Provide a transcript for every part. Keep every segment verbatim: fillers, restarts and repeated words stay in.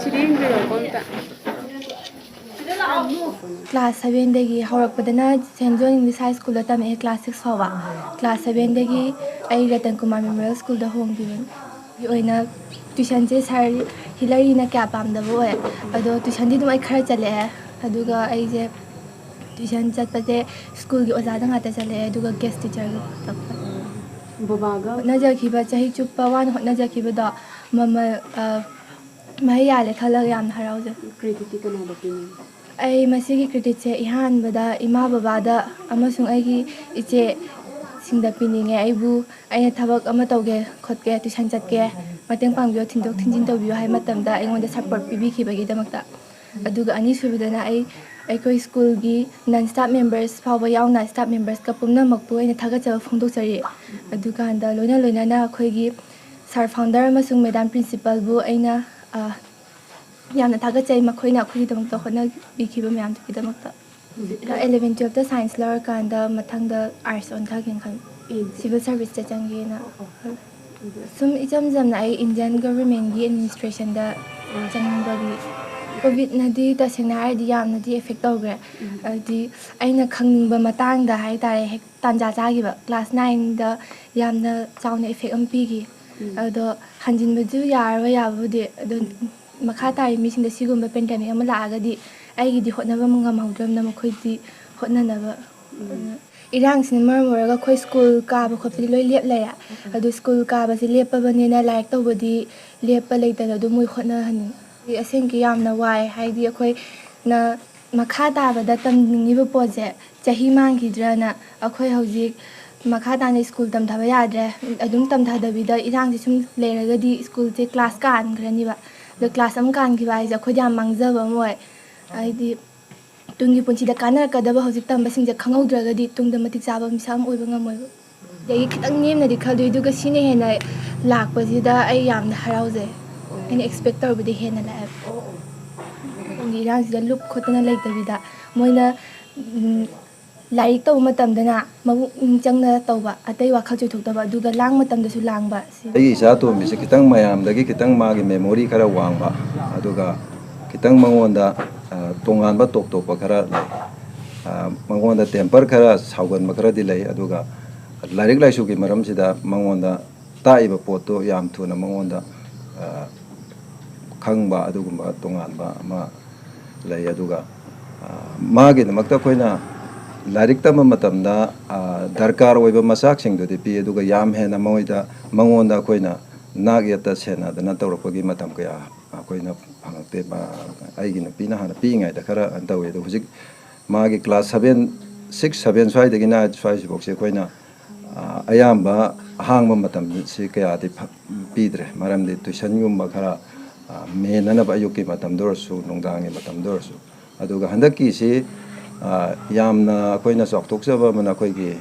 ꯁꯤꯗꯤ ꯌꯦꯡꯕꯤꯔꯣꯀꯣ ꯑꯝꯇ꯫ ꯀ꯭ꯂꯥꯁ ꯁꯚꯦꯟꯗꯒꯤ ꯍꯧꯔꯛꯄꯗꯅ ꯁꯦꯟ zone English ꯍꯥꯏ ꯁ꯭ꯀꯨꯜꯗ ꯇꯝꯃꯛꯑꯦ, ꯀ꯭ꯂꯥꯁ ꯁꯤꯛꯁ ꯐꯥꯎꯕ꯫ ꯀ꯭ꯂꯥꯁ ꯁꯚꯦꯟꯗꯒꯤ ꯑꯩ ꯔꯇꯟ ꯀꯨꯃꯥꯔ ꯃꯦꯃꯣꯔꯤꯌꯦꯜ ꯁ꯭ꯀꯨꯜꯗ ꯍꯣꯡꯈꯤꯕꯅꯤ꯫ ꯑꯩꯒꯤ ꯑꯣꯏꯅ ꯇ꯭ꯋꯤꯁꯟꯁꯦ ꯁꯥꯔ ꯍꯤꯂꯔꯤꯅ ꯀꯌꯥ ꯄꯥꯝꯗꯕ ꯑꯣꯏ, ꯑꯗꯣ ꯇ꯭ꯋꯤꯁꯟꯗꯤ ꯑꯗꯨꯝ ꯑꯩ ꯈꯔ ꯆꯠꯂꯛꯑꯦ꯫ ꯑꯗꯨꯒ ꯑꯩꯁꯦ ꯇ꯭ꯋꯤꯁꯟ ꯆꯠꯄꯁꯦ ꯁ꯭ꯀꯨꯜꯒꯤ ꯑꯣꯖꯥꯗ ꯉꯥꯛꯇ ꯆꯠꯂꯛꯑꯦ, ꯑꯗꯨꯒ ꯒꯦꯁ ꯇꯤꯆꯔꯒ ꯈꯛꯇ꯫ ꯕꯕꯥꯒ ꯍꯣꯠꯅꯖꯈꯤꯕ, ꯆꯍꯤ ꯆꯨꯞꯄ ꯋꯥꯅ ꯍꯣꯠꯅꯖꯈꯤꯕꯗꯣ ꯃꯃꯜ, ꯑ, ꯃꯍꯩ ꯌꯥꯜꯂꯦ ꯈꯜꯂꯒ ꯌꯥꯝꯅ ꯍꯔꯥꯎꯖꯩ꯫ ꯀ꯭ꯔꯦꯗꯤꯠꯇꯤ ꯀꯅꯥꯗ ꯄꯤꯅꯤꯡꯉꯤ? ꯑꯩ ꯃꯁꯤꯒꯤ ꯀ꯭ꯔꯦꯗꯤꯠꯁꯦ ꯏꯍꯥꯟꯕꯗ ꯏꯃꯥ ꯕꯕꯥꯗ ꯑꯃꯁꯨꯡ ꯑꯩꯒꯤ ꯏꯆꯦꯁꯤꯡꯗ ꯄꯤꯅꯤꯡꯉꯦ꯫ ꯑꯩꯕꯨ, ꯑꯩꯅ ꯊꯕꯛ ꯑꯃ ꯇꯧꯒꯦ ꯈꯣꯠꯀꯦ, ꯇ꯭ꯋꯤꯁꯟ ꯆꯠꯀꯦ, ꯃꯇꯦꯡ ꯄꯥꯡꯕꯤꯌꯨ, ꯊꯤꯟꯗꯣꯛ ꯊꯤꯟꯖꯤꯟ ꯇꯧꯕꯤꯌꯨ ꯍꯥꯏꯕ ꯃꯇꯝꯗ ꯑꯩꯉꯣꯟꯗ ꯁꯞꯄꯣꯔꯠ ꯄꯤꯕꯤꯈꯤꯕꯒꯤꯗꯃꯛꯇ꯫ ꯑꯗꯨꯒ ꯑꯅꯤꯁꯨꯕꯗꯅ ꯑꯩ, ꯑꯩꯈꯣꯏ ꯁ꯭ꯀꯨꯜꯒꯤ ꯅꯟ ꯁ꯭ꯇꯥꯐ ꯃꯦꯝꯕꯔꯁ ꯐꯥꯎꯕ ꯌꯥꯎꯅ ꯁ꯭ꯇꯥꯐ ꯃꯦꯝꯕꯔꯁꯀ ꯄꯨꯝꯅꯃꯛꯄꯨ ꯑꯩꯅ ꯊꯥꯒꯠꯆꯕ ꯐꯣꯡꯗꯣꯛꯆꯔꯤ꯫ ꯑꯗꯨꯀꯥꯟꯗ ꯂꯣꯏꯅ ꯂꯣꯏꯅꯅ ꯑꯩꯈꯣꯏꯒꯤ ꯁꯥꯔ ꯐꯥꯎꯟꯗꯔ ꯑꯃꯁꯨꯡ ꯃꯦꯗꯥꯝ ꯄ꯭ꯔꯤꯟꯁꯤꯄꯜꯕꯨ ꯑꯩꯅ, ꯑ, ꯌꯥꯝꯅ ꯊꯥꯒꯠꯆꯩ, ꯃꯈꯣꯏꯅ ꯑꯩꯈꯣꯏꯒꯤꯗꯃꯛꯇ ꯍꯣꯠꯅꯕꯤꯈꯤꯕ ꯃꯌꯥꯝꯗꯨꯒꯤꯗꯃꯛꯇ꯫ ꯍꯧꯖꯤꯛ ꯑꯦꯂꯚꯦꯟ ꯇꯨꯌꯦꯜꯐꯇ ꯁꯥꯏꯟꯁ ꯂꯧꯔꯀꯥꯟꯗ ꯃꯊꯪꯗ ꯑꯥꯔꯠꯁ ꯑꯣꯟꯊꯒꯦꯅ ꯈꯜꯂꯤ꯫ ꯑꯦ, ꯁꯤꯚꯤꯜ ꯁꯥꯔꯚꯤꯁꯇ ꯆꯪꯒꯦꯅ꯫ ꯑꯣ, ꯑꯣ꯫ ꯑꯗꯨ ꯁꯨꯝ ꯏꯆꯝ ꯆꯝꯅ ꯑꯩ ꯏꯟꯗꯤꯌꯟ ꯒꯚꯔꯟꯃꯦꯟꯒꯤ ꯑꯦꯗꯃꯤꯅꯤꯁꯇ꯭ꯔꯦꯁꯟꯗ ꯆꯪꯅꯤꯡꯕꯒꯤ꯫ ꯀꯣꯚꯤꯗꯅꯗꯤ ꯇꯁꯦꯡꯅ ꯍꯥꯏꯔꯗꯤ ꯌꯥꯝꯅꯗꯤ ꯑꯦꯐꯦꯛ ꯇꯧꯈ꯭ꯔꯦ꯫ ꯎꯝ꯫ ꯍꯥꯏꯗꯤ ꯑꯩꯅ ꯈꯪꯅꯤꯡꯕ ꯃꯇꯥꯡꯗ ꯍꯥꯏ ꯇꯥꯔꯦ, ꯍꯦꯛ ꯇꯥꯟꯖꯥ ꯆꯥꯈꯤꯕ꯫ ꯀ꯭ꯂꯥꯁ ꯅꯥꯏꯟꯗ ꯌꯥꯝꯅ ꯆꯥꯎꯅ ꯏꯐꯦꯛ ꯑꯃ ꯄꯤꯈꯤ꯫ ꯎꯝ꯫ ꯑꯗꯣ ꯍꯟꯖꯤꯟꯕꯁꯨ ꯌꯥꯔꯔꯣꯏ, ꯌꯥꯕꯕꯨꯗꯤ꯫ ꯑꯗꯣ ꯎꯝ꯫ ꯃꯈꯥ ꯇꯥꯔꯤ ꯃꯤꯁꯤꯡꯗ ꯁꯤꯒꯨꯝꯕ ꯄꯦꯟꯗꯦꯃꯤꯛ ꯑꯃ ꯂꯥꯛꯑꯒꯗꯤ ꯑꯩꯒꯤꯗꯤ ꯍꯣꯠꯅꯕ ꯉꯝꯍꯧꯗ꯭ꯔꯕꯅꯤꯅ ꯃꯈꯣꯏꯗꯤ ꯍꯣꯠꯅꯅꯕ꯫ ꯎꯝ꯫ ꯏꯔꯥꯡꯁꯤꯅ ꯃꯔꯝ ꯑꯣꯏꯔꯒ ꯑꯩꯈꯣꯏ ꯁ꯭ꯀꯨꯜ ꯀꯥꯕ ꯈꯣꯠꯄꯗꯤ ꯂꯣꯏ ꯂꯦꯞ ꯂꯩꯔꯦ꯫ ꯑꯗꯨ ꯁ꯭ꯀꯨꯜ ꯀꯥꯕꯁꯦ ꯂꯦꯞꯄꯕꯅꯤꯅ ꯂꯥꯏꯔꯤꯛ ꯇꯧꯕꯗꯤ ꯂꯦꯞꯄ ꯂꯩꯇꯅ ꯑꯗꯨꯝ ꯃꯣꯏ ꯍꯣꯠꯅꯍꯟꯅꯤꯡꯉꯤ꯫ ꯑꯁꯦꯡꯀꯤ ꯌꯥꯝꯅ ꯋꯥꯏ, ꯍꯥꯏꯗꯤ ꯑꯩꯈꯣꯏꯅ ꯃꯈꯥ ꯇꯥꯕꯗ ꯇꯝꯅꯤꯡꯉꯤꯕ ꯄꯣꯠꯁꯦ ꯆꯍꯤ ꯃꯥꯡꯈꯤꯗ꯭ꯔꯅ꯫ ꯑꯩꯈꯣꯏ ꯍꯧꯖꯤꯛ ꯃꯈꯥ ꯇꯥꯅ ꯁ꯭ꯀꯨꯜ ꯇꯝꯊꯕ ꯌꯥꯗ꯭ꯔꯦ, ꯑꯗꯨꯝ ꯇꯝꯊꯗꯕꯤꯗ ꯏꯔꯥꯡꯁꯦ ꯁꯨꯝ ꯂꯩꯔꯒꯗꯤ ꯁ꯭ꯀꯨꯜꯁꯦ ꯀ꯭ꯂꯥꯁ ꯀꯥꯟꯈ꯭ꯔꯅꯤꯕ꯫ ꯑꯗꯣ ꯀ꯭ꯂꯥꯁ ꯑꯃ ꯀꯥꯟꯈꯤꯕ ꯍꯥꯏꯁꯦ ꯑꯩꯈꯣꯏꯗ ꯌꯥꯝ ꯃꯥꯡꯖꯕ ꯑꯃ ꯑꯣꯏ꯫ ꯍꯥꯏꯗꯤ ꯇꯨꯡꯒꯤ ꯄꯨꯟꯁꯤꯗ ꯀꯥꯟꯅꯔꯛꯀꯗꯕ ꯍꯧꯖꯤꯛ ꯇꯝꯕꯁꯤꯡꯁꯦ ꯈꯪꯍꯧꯗ꯭ꯔꯒꯗꯤ ꯇꯨꯡꯗ ꯃꯇꯤꯛ ꯆꯥꯕ ꯃꯤꯁꯛ ꯑꯃ ꯑꯣꯏꯕ ꯉꯝꯃꯣꯏꯕ꯫ ꯑꯗꯒꯤ ꯈꯤꯇꯪ ꯅꯦꯝꯅꯗꯤ ꯈꯜꯂꯨꯏ, ꯑꯗꯨꯒ ꯁꯤꯅ ꯍꯦꯟꯅ ꯂꯥꯛꯄꯁꯤꯗ ꯑꯩ ꯌꯥꯝꯅ ꯍꯔꯥꯎꯖꯩ꯫ ꯑꯩꯅ ꯑꯦꯛꯁꯄꯦꯛ ꯇꯧꯔꯨꯕꯗꯤ ꯍꯦꯟꯅ ꯂꯥꯛꯑꯦꯕ꯫ ꯇꯨꯡꯒꯤ ꯏꯔꯥꯡꯁꯤꯗ ꯂꯨꯞ ꯈꯣꯠꯇꯅ ꯂꯩꯇꯕꯤꯗ ꯃꯣꯏꯅ, ꯎꯝ, ꯂꯥꯏꯔꯤꯛ ꯇꯧꯕ ꯃꯇꯝꯗꯅ ꯃꯄꯨꯛꯅꯤꯡ ꯆꯪꯅ ꯇꯧꯕ, ꯑꯇꯩ ꯋꯥꯈꯜ ꯆꯣꯏꯊꯣꯛꯇꯕ, ꯑꯗꯨꯒ ꯂꯥꯡꯕ ꯃꯇꯝꯗꯁꯨ ꯂꯥꯡꯕ, ꯁꯤ꯫ ꯑꯩꯒꯤ ꯏꯆꯥ ꯑꯇꯣꯝꯕꯤꯁꯦ ꯈꯤꯇꯪ ꯃꯌꯥꯝꯗꯒꯤ ꯈꯤꯇꯪ ꯃꯥꯒꯤ memory ꯈꯔ ꯋꯥꯡꯕ, ꯑꯗꯨꯒ ꯈꯤꯇꯪ ꯃꯉꯣꯟꯗ, ꯑ, ꯇꯣꯉꯥꯟꯕ ꯇꯣꯞ ꯇꯣꯞꯄ ꯈꯔ ꯂꯩ꯫ ꯑ, ꯃꯉꯣꯟꯗ temper ꯈꯔ ꯁꯥꯎꯒꯟꯕ ꯈꯔꯗꯤ ꯂꯩ, ꯑꯗꯨꯒ ꯂꯥꯏꯔꯤꯛ ꯂꯥꯏꯁꯨꯒꯤ ꯃꯔꯝꯁꯤꯗ ꯃꯉꯣꯟꯗ ꯇꯥꯛꯏꯕ ꯄꯣꯠꯇꯣ ꯌꯥꯝ ꯊꯨꯅ ꯃꯉꯣꯟꯗ, ꯑ, ꯈꯪꯕ ꯑꯗꯨꯒꯨꯝꯕ ꯇꯣꯉꯥꯟꯕ ꯑꯃ ꯂꯩ꯫ ꯑꯗꯨꯒ, ꯑ, ꯃꯥꯒꯤꯗꯃꯛꯇ ꯑꯩꯈꯣꯏꯅ ꯂꯥꯏꯔꯤꯛ ꯇꯝꯕ ꯃꯇꯝꯗ, ꯑ, ꯗꯔꯀꯥꯔ ꯑꯣꯏꯕ ꯃꯆꯥꯛꯁꯤꯡꯗꯨꯗꯤ ꯄꯤ, ꯑꯗꯨꯒ ꯌꯥꯝ ꯍꯦꯟꯅ ꯃꯣꯏꯗ, ꯃꯉꯣꯟꯗ ꯑꯩꯈꯣꯏꯅ ꯅꯥꯛ ꯌꯦꯠꯇ ꯁꯦꯟꯅꯗꯅ ꯇꯧꯔꯛꯄꯒꯤ ꯃꯇꯝ ꯀꯌꯥ ꯑꯩꯈꯣꯏꯅ ꯐꯪꯉꯛꯇꯦ꯫ ꯃꯥ-, ꯑꯩꯒꯤ ꯅꯨꯄꯤꯅ ꯍꯥꯟꯅ ꯄꯤꯛꯏꯉꯩꯗ ꯈꯔ ꯇꯧꯋꯤ, ꯑꯗꯣ ꯍꯧꯖꯤꯛ ꯃꯥꯒꯤ class seven, six, seven ꯁ꯭ꯋꯥꯏꯗꯒꯤꯅ ꯁ꯭ꯋꯥꯏꯁꯤꯐꯥꯎꯁꯦ ꯑꯩꯈꯣꯏꯅ, ꯑ, ꯑꯌꯥꯝꯕ ꯑꯍꯥꯡꯕ ꯃꯇꯝꯁꯤ ꯀꯌꯥꯗꯤ ꯐ-, ꯄꯤꯗ꯭ꯔꯦ, ꯃꯔꯝꯗꯤ tuitionꯒꯨꯝꯕ ꯈꯔ, ꯑ, ꯃꯦꯟꯅꯅꯕ ꯑꯌꯨꯛꯀꯤ ꯃꯇꯝꯗ ꯑꯣꯏꯔꯁꯨ ꯅꯨꯡꯗꯥꯡꯒꯤ ꯃꯇꯝꯗ ꯑꯣꯏꯔꯁꯨ꯫ ꯑꯗꯨꯒ ꯍꯟꯗꯛꯀꯤꯁꯤ, ꯑ, ꯌꯥꯝꯅ ꯑꯩꯈꯣꯏꯅ ꯆꯥꯎꯊꯣꯛꯆꯕ ꯑꯃꯅ ꯑꯩꯈꯣꯏꯒꯤ,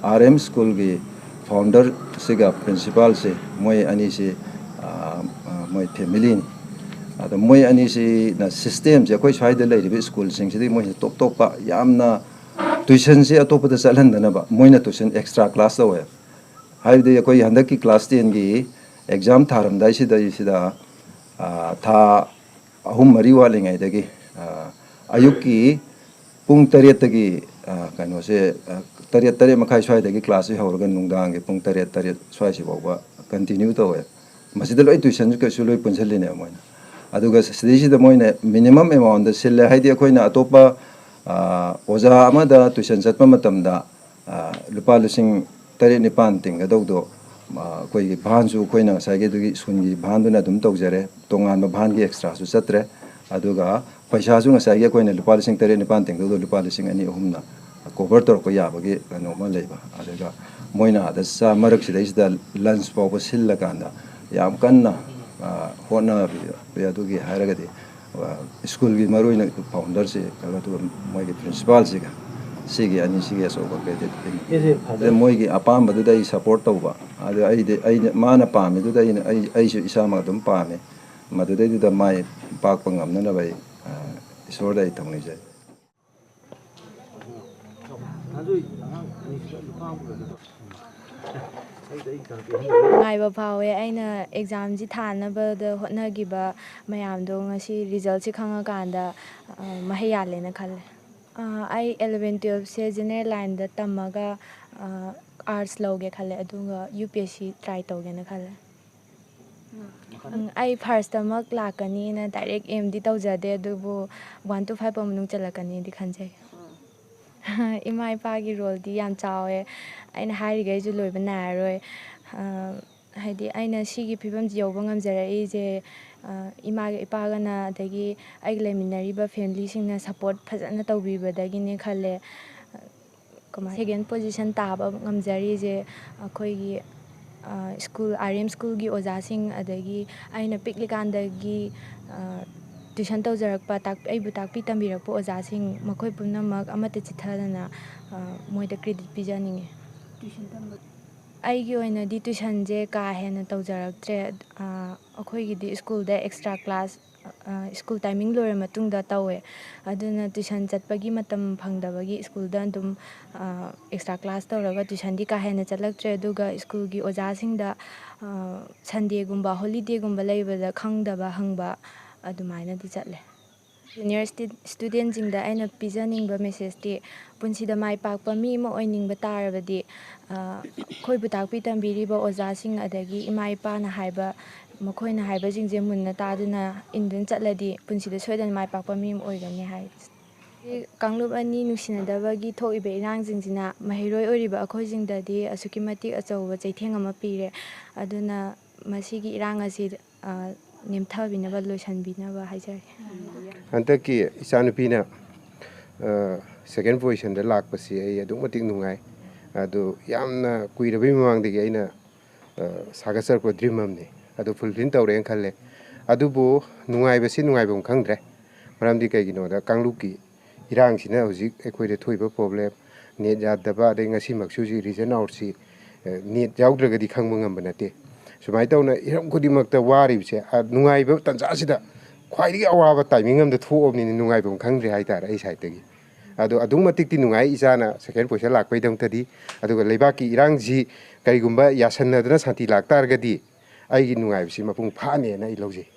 ꯑ, R M schoolꯒꯤ founderꯁꯤꯒ principalꯁꯦ, ꯃꯣꯏ ꯑꯅꯤꯁꯤ, ꯑ, ꯑ, ꯃꯣꯏ familyꯅꯤ꯫ ꯑꯗꯣ ꯃꯣꯏ ꯑꯅꯤꯁꯤꯅ systemꯁꯦ ꯑꯩꯈꯣꯏ ꯁ꯭ꯋꯥꯏꯗ ꯂꯩꯔꯤꯕ schoolꯁꯤꯡꯁꯤꯗꯒꯤ ꯃꯣꯏꯁꯤ ꯇꯣꯞ ꯇꯣꯞꯄ ꯌꯥꯝꯅ tuitionꯁꯦ ꯑꯇꯣꯞꯄꯗ ꯆꯠꯍꯟꯗꯅꯕ ꯃꯣꯏꯅ tuition extra class ꯇꯧꯋꯦ꯫ ꯍꯥꯏꯕꯗꯤ ꯑꯩꯈꯣꯏ ꯍꯟꯗꯛꯀꯤ class tenꯒꯤ exam ꯊꯥꯔꯝꯗꯥꯏꯁꯤꯗꯩꯁꯤꯗ, ꯑ, ꯊꯥ ꯑꯍꯨꯝ ꯃꯔꯤ ꯋꯥꯠꯂꯤꯉꯩꯗꯒꯤ, ꯑ, ꯑꯌꯨꯛꯀꯤ ꯄꯨꯡ ꯇꯔꯦꯠꯇꯒꯤ, ꯑ, ꯀꯩꯅꯣꯁꯦ, ꯑ, ꯇꯔꯦꯠ, ꯇꯔꯦꯠ ꯃꯈꯥꯏ ꯁ꯭ꯋꯥꯏꯗꯒꯤ classꯁꯦ ꯍꯧꯔꯒ ꯅꯨꯡꯗꯥꯡꯒꯤ ꯄꯨꯡ ꯇꯔꯦꯠ, ꯇꯔꯦꯠ ꯁ꯭ꯋꯥꯏꯁꯤ ꯐꯥꯎꯕ continue ꯇꯧꯋꯦ꯫ ꯃꯁꯤꯗ ꯂꯣꯏ tuition ꯀꯩꯁꯨ ꯂꯣꯏ ꯄꯨꯟꯁꯤꯜꯂꯤꯅꯦꯕ ꯃꯣꯏꯅ꯫ ꯑꯗꯨꯒ ꯁꯤꯗꯩꯁꯤꯗ ꯃꯣꯏꯅ minimum amountꯗ ꯁꯤꯜꯂꯦ, ꯍꯥꯏꯗꯤ ꯑꯩꯈꯣꯏꯅ ꯑꯇꯣꯞꯄ, ꯑ, ꯑꯣꯖꯥ ꯑꯃꯗ tuition ꯆꯠꯄ ꯃꯇꯝꯗ, ꯑ, ꯂꯨꯄꯥ ꯂꯤꯁꯤꯡ ꯇꯔꯦꯠ ꯅꯤꯄꯥꯟ ꯇꯤꯡꯒꯗꯧꯗꯣ, ꯑ, ꯑꯩꯈꯣꯏꯒꯤ ꯚꯥꯟꯁꯨ ꯑꯩꯈꯣꯏꯅ ꯉꯁꯥꯏꯒꯤ ꯑꯗꯨꯒꯤ schoolꯒꯤ ꯚꯥꯟꯗꯨꯅ ꯑꯗꯨꯝ ꯇꯧꯖꯔꯦ, ꯇꯣꯉꯥꯟꯕ ꯚꯥꯟꯒꯤ extraꯁꯨ ꯆꯠꯇ꯭ꯔꯦ꯫ ꯑꯗꯨꯒ ꯄꯩꯁꯥꯁꯨ ꯉꯁꯥꯏꯒꯤ ꯑꯩꯈꯣꯏꯅ ꯂꯨꯄꯥ ꯂꯤꯁꯤꯡ ꯇꯔꯦꯠ ꯅꯤꯄꯥꯟ ꯇꯤꯡꯒꯗꯧꯗꯣ ꯂꯨꯄꯥ ꯂꯤꯁꯤꯡ ꯑꯅꯤ ꯑꯍꯨꯝꯅ cover ꯇꯧꯔꯛꯄ ꯌꯥꯕꯒꯤ ꯀꯩꯅꯣ ꯑꯃ ꯂꯩꯕ꯫ ꯑꯗꯨꯒ ꯃꯣꯏꯅ ꯑꯥꯗ ꯆꯥ-, ꯃꯔꯛꯁꯤꯗꯩꯁꯤꯗ lunch ꯐꯥꯎꯕ ꯁꯤꯜꯂꯀꯥꯟꯗ ꯌꯥꯝ ꯀꯟꯅ, ꯑ, ꯍꯣꯠꯅꯕꯤ, ꯑꯗꯨꯒꯤ ꯍꯥꯏꯔꯒꯗꯤ, ꯑ, schoolꯒꯤ ꯃꯔꯨꯑꯣꯏꯅ founderꯁꯤ, ꯑꯗꯨꯒ ꯃꯣꯏꯒꯤ principalꯁꯤꯒ, ꯁꯤꯒꯤ ꯑꯅꯤꯁꯤꯒꯤ ꯑꯆꯧꯕ credit ꯄꯤꯅꯤ꯫ ꯁꯤꯁꯦ ꯐꯖꯩ꯫ ꯑꯗ ꯃꯣꯏꯒꯤ ꯑꯄꯥꯝꯕꯗꯨꯗ ꯑꯩ support ꯇꯧꯕ, ꯑꯗ ꯑꯩꯗꯤ, ꯑꯩꯅ, ꯃꯥꯅ ꯄꯥꯝꯃꯤꯗꯨꯗ ꯑꯩꯅ, ꯑꯩ, ꯑꯩꯁꯨ ꯏꯁꯥꯃꯛ ꯑꯗꯨꯝ ꯄꯥꯝꯃꯤ꯫ ꯃꯗꯨꯗꯩꯗꯨꯗ ꯃꯥꯏ ꯄꯥꯛꯄ ꯉꯝꯅꯅꯕ ꯑꯩ, ꯑ, ꯏꯁꯣꯔꯗ ꯑꯩ ꯊꯧꯅꯤꯖꯩ꯫ ꯅꯨꯡꯉꯥꯏꯕ ꯐꯥꯎꯋꯦ꯫ ꯑꯩꯅ ꯑꯦꯛꯖꯥꯝꯁꯤ ꯊꯥꯅꯕꯗ ꯍꯣꯠꯅꯈꯤꯕ ꯃꯌꯥꯝꯗꯣ ꯉꯁꯤ ꯔꯤꯖꯜꯁꯤ ꯈꯪꯉꯀꯥꯟꯗ, ꯑ, ꯃꯍꯩ ꯌꯥꯜꯂꯦꯅ ꯈꯜꯂꯦ꯫ ꯑ, ꯑꯩ ꯑꯦꯂꯚꯦꯟ ꯇꯨꯌꯦꯜꯞꯁꯦ ꯖꯦꯅꯦꯔꯦꯜ ꯂꯥꯏꯟꯗ ꯇꯝꯃꯒ, ꯑ, ꯑꯥꯔꯠꯁ ꯂꯧꯒꯦ ꯈꯜꯂꯦ, ꯑꯗꯨꯒ U P S C try ꯇꯧꯒꯦꯅ ꯈꯜꯂꯦ꯫ ꯎꯝ, ꯑꯩ ꯐꯥꯔꯁꯇꯃꯛ ꯂꯥꯛꯀꯅꯤꯅ ꯗꯥꯏꯔꯦꯛ ꯑꯦꯝꯗꯤ ꯇꯧꯖꯗꯦ, ꯑꯗꯨꯕꯨ ꯋꯥꯟ ꯇꯨ ꯐꯥꯏꯚ ꯐꯥꯎ ꯃꯅꯨꯡ ꯆꯜꯂꯛꯀꯅꯤꯗꯤ ꯈꯟꯖꯩ꯫ ꯏꯃꯥ ꯏꯄꯥꯒꯤ ꯔꯣꯜꯗꯤ ꯌꯥꯝ ꯆꯥꯎꯋꯦ꯫ ꯑꯩꯅ ꯍꯥꯏꯔꯤꯈꯩꯁꯨ ꯂꯣꯏꯕ ꯅꯥꯏꯔꯔꯣꯏ꯫ ꯑ, ꯍꯥꯏꯗꯤ ꯑꯩꯅ ꯁꯤꯒꯤ ꯐꯤꯕꯝꯁꯤ ꯌꯧꯕ ꯉꯝꯖꯔꯛꯏꯁꯦ, ꯑ, ꯏꯃꯥꯒ ꯏꯄꯥꯒꯅ, ꯑꯗꯒꯤ ꯑꯩꯒ ꯂꯩꯃꯤꯟꯅꯔꯤꯕ ꯐꯦꯃꯤꯂꯤꯁꯤꯡꯅ ꯁꯞꯄꯣꯔꯠ ꯐꯖꯅ ꯇꯧꯕꯤꯕꯗꯒꯤꯅꯦ ꯈꯜꯂꯦ꯫ ꯀꯃꯥꯏ-, ꯁꯦꯀꯦꯟ ꯄꯣꯖꯤꯁꯟ ꯇꯥꯕ ꯉꯝꯖꯔꯤꯁꯦ ꯑꯩꯈꯣꯏꯒꯤ, ꯑ, ꯁ꯭ꯀꯨꯜ, ꯑꯥꯔ ꯑꯦꯝ ꯁ꯭ꯀꯨꯜꯒꯤ ꯑꯣꯖꯥꯁꯤꯡ, ꯑꯗꯒꯤ ꯑꯩꯅ ꯄꯤꯛꯂꯤꯀꯥꯟꯗꯒꯤ, ꯑ, ꯇ꯭ꯌꯨꯁꯟ ꯇꯧꯖꯔꯛꯄ, ꯇꯥꯛ-, ꯑꯩꯕꯨ ꯇꯥꯛꯄꯤ ꯇꯝꯕꯤꯔꯛꯄ ꯑꯣꯖꯥꯁꯤꯡ, ꯃꯈꯣꯏ ꯄꯨꯝꯅꯃꯛ ꯑꯃꯠꯇ ꯆꯤꯠꯊꯗꯅ, ꯑ, ꯃꯣꯏꯗ ꯀ꯭ꯔꯦꯗꯤꯠ ꯄꯤꯖꯅꯤꯡꯉꯤ꯫ ꯇ꯭ꯌꯨꯁꯟ ꯇꯝꯕ ꯑꯩꯒꯤ ꯑꯣꯏꯅꯗꯤ ꯇ꯭ꯌꯨꯁꯟꯁꯦ ꯀꯥ ꯍꯦꯟꯅ ꯇꯧꯖꯔꯛꯇ꯭ꯔꯦ꯫ ꯑ, ꯑꯩꯈꯣꯏꯒꯤꯗꯤ ꯁ꯭ꯀꯨꯜꯗ ꯑꯦꯛꯁꯇ꯭ꯔꯥ ꯀ꯭ꯂꯥꯁ, ꯑ, ꯁ꯭ꯀꯨꯜ ꯇꯥꯏꯃꯤꯡ ꯂꯣꯏꯔ ꯃꯇꯨꯡꯗ ꯇꯧꯋꯦ꯫ ꯑꯗꯨꯅ ꯇ꯭ꯌꯨꯁꯟ ꯆꯠꯄꯒꯤ ꯃꯇꯝ ꯐꯪꯗꯕꯒꯤ ꯁ꯭ꯀꯨꯜꯗ ꯑꯗꯨꯝ, ꯑ, ꯑꯦꯛꯁꯇ꯭ꯔꯥ ꯀ꯭ꯂꯥꯁ ꯇꯧꯔꯒ ꯇ꯭ꯌꯨꯁꯟꯗꯤ ꯀꯥ ꯍꯦꯟꯅ ꯆꯠꯂꯛꯇ꯭ꯔꯦ꯫ ꯑꯗꯨꯒ ꯁ꯭ꯀꯨꯜꯒꯤ ꯑꯣꯖꯥꯁꯤꯡꯗ, ꯑ, ꯁꯟꯗꯦꯒꯨꯝꯕ, ꯍꯣꯂꯤꯗꯦꯒꯨꯝꯕ ꯂꯩꯕꯗ ꯈꯪꯗꯕ ꯍꯪꯕ ꯑꯗꯨꯃꯥꯏꯅꯗꯤ ꯆꯠꯂꯦ꯫ ꯖꯨꯅꯤꯌꯔ ꯁ꯭ꯇꯤ-, ꯁ꯭ꯇꯨꯗꯦꯟꯁꯤꯡꯗ ꯑꯩꯅ ꯄꯤꯖꯅꯤꯡꯕ ꯃꯦꯁꯦꯖꯇꯤ, ꯄꯨꯟꯁꯤꯗ ꯃꯥꯏ ꯄꯥꯛꯄ ꯃꯤ ꯑꯃ ꯑꯣꯏꯅꯤꯡꯕ ꯇꯥꯔꯕꯗꯤ, ꯑ, ꯑꯩꯈꯣꯏꯕꯨ ꯇꯥꯛꯄꯤ ꯇꯝꯕꯤꯔꯤꯕ ꯑꯣꯖꯥꯁꯤꯡ ꯑꯗꯒꯤ ꯏꯃꯥ ꯏꯄꯥꯅ ꯍꯥꯏꯕ, ꯃꯈꯣꯏꯅ ꯍꯥꯏꯕꯁꯤꯡꯁꯦ ꯃꯨꯟꯅ ꯇꯥꯗꯨꯅ ꯏꯟꯗꯨꯅ ꯆꯠꯂꯗꯤ ꯄꯨꯟꯁꯤꯗ ꯁꯣꯏꯗꯅ ꯃꯥꯏ ꯄꯥꯛꯄ ꯃꯤ ꯑꯃ ꯑꯣꯏꯒꯅꯤ ꯍꯥꯏ꯫ ꯀꯥꯡꯂꯨꯞ ꯑꯅꯤ ꯅꯨꯡꯁꯤꯅꯗꯕꯒꯤ ꯊꯣꯛꯏꯕ ꯏꯔꯥꯡꯁꯤꯡꯁꯤꯅ ꯃꯍꯩꯔꯣꯏ ꯑꯣꯏꯔꯤꯕ ꯑꯩꯈꯣꯏꯁꯤꯡꯗꯗꯤ ꯑꯁꯨꯛꯀꯤ ꯃꯇꯤꯛ ꯑꯆꯧꯕ ꯆꯩꯊꯦꯡ ꯑꯃ ꯄꯤꯔꯦ꯫ ꯑꯗꯨꯅ ꯃꯁꯤꯒꯤ ꯏꯔꯥꯡ ꯑꯁꯤ, ꯑ, ꯅꯦꯝꯊꯕꯤꯅꯕ, ꯂꯣꯏꯁꯤꯟꯕꯤꯅꯕ ꯍꯥꯏꯖꯔꯤ꯫ ꯍꯟꯗꯛꯀꯤ ꯏꯆꯥꯅꯨꯄꯤꯅ, ꯑ, ꯁꯦꯀꯦꯟ ꯄꯣꯖꯤꯁꯟꯗ ꯂꯥꯛꯄꯁꯤ ꯑꯩ ꯑꯗꯨꯛꯀꯤ ꯃꯇꯤꯛ ꯅꯨꯡꯉꯥꯏ꯫ ꯑꯗꯨ ꯌꯥꯝꯅ ꯀꯨꯏꯔꯕꯩ ꯃꯃꯥꯡꯗꯒꯤ ꯑꯩꯅ, ꯑ, ꯁꯥꯒꯠꯆꯔꯛꯄ ꯗ꯭ꯔꯤꯝ ꯑꯃꯅꯤ꯫ ꯑꯗꯨ ꯐꯨꯜꯐꯤꯜ ꯇꯧꯔꯦꯅ ꯈꯜꯂꯦ꯫ ꯑꯗꯨꯕꯨ ꯅꯨꯡꯉꯥꯏꯕꯁꯤ ꯅꯨꯡꯉꯥꯏꯐꯝ ꯈꯪꯗ꯭ꯔꯦ꯫ ꯃꯔꯝꯗꯤ ꯀꯩꯒꯤꯅꯣꯗ ꯀꯥꯡꯂꯨꯞꯀꯤ ꯏꯔꯥꯡꯁꯤꯅ ꯍꯧꯖꯤꯛ ꯑꯩꯈꯣꯏꯗ ꯊꯣꯛꯏꯕ ꯄ꯭ꯔꯣꯕ꯭ꯂꯦꯝ, ꯅꯦꯠ ꯌꯥꯗꯕ, ꯑꯗꯩ ꯉꯁꯤꯃꯛꯁꯨ ꯍꯧꯖꯤꯛ ꯔꯤꯖꯟ ꯑꯥꯎꯠꯁꯤ, ꯑ, ꯅꯦꯠ ꯌꯥꯎꯗ꯭ꯔꯒꯗꯤ ꯈꯪꯕ ꯉꯝꯕ ꯅꯠꯇꯦ꯫ ꯁꯨꯃꯥꯏꯅ ꯇꯧꯅ ꯍꯤꯔꯝ ꯈꯨꯗꯤꯡꯃꯛꯇ ꯋꯥꯔꯤꯕꯁꯦ, ꯑ, ꯅꯨꯡꯉꯥꯏꯕ ꯇꯥꯟꯖꯥꯁꯤꯗ ꯈ꯭ꯋꯥꯏꯗꯒꯤ ꯑꯋꯥꯕ ꯇꯥꯏꯃꯤꯡ ꯑꯃꯗ ꯊꯣꯛꯑꯕꯅꯤꯅ ꯅꯨꯡꯉꯥꯏꯐꯝ ꯈꯪꯗ꯭ꯔꯦ ꯍꯥꯏꯇꯥꯔꯦ ꯑꯩ ꯁꯥꯏꯠꯇꯒꯤ꯫ ꯑꯗꯣ ꯑꯗꯨꯛ ꯃꯇꯤꯛꯇꯤ ꯅꯨꯡꯉꯥꯏ ꯏꯆꯥꯅ ꯁꯦꯀꯦꯟ ꯄꯣꯖꯤꯁꯟ ꯂꯥꯛꯄꯩꯗꯃꯛꯇꯗꯤ꯫ ꯑꯗꯨꯒ ꯂꯩꯕꯥꯛꯀꯤ ꯏꯔꯥꯡꯁꯤ ꯀꯔꯤꯒꯨꯝꯕ ꯌꯥꯁꯟꯅꯗꯅ ꯁꯥꯟꯇꯤ ꯂꯥꯛꯇꯥꯔꯒꯗꯤ ꯑꯩꯒꯤ ꯅꯨꯡꯉꯥꯏꯕꯁꯤ ꯃꯄꯨꯡ ꯐꯥꯅꯦꯅ ꯑꯩ ꯂꯧꯖꯩ꯫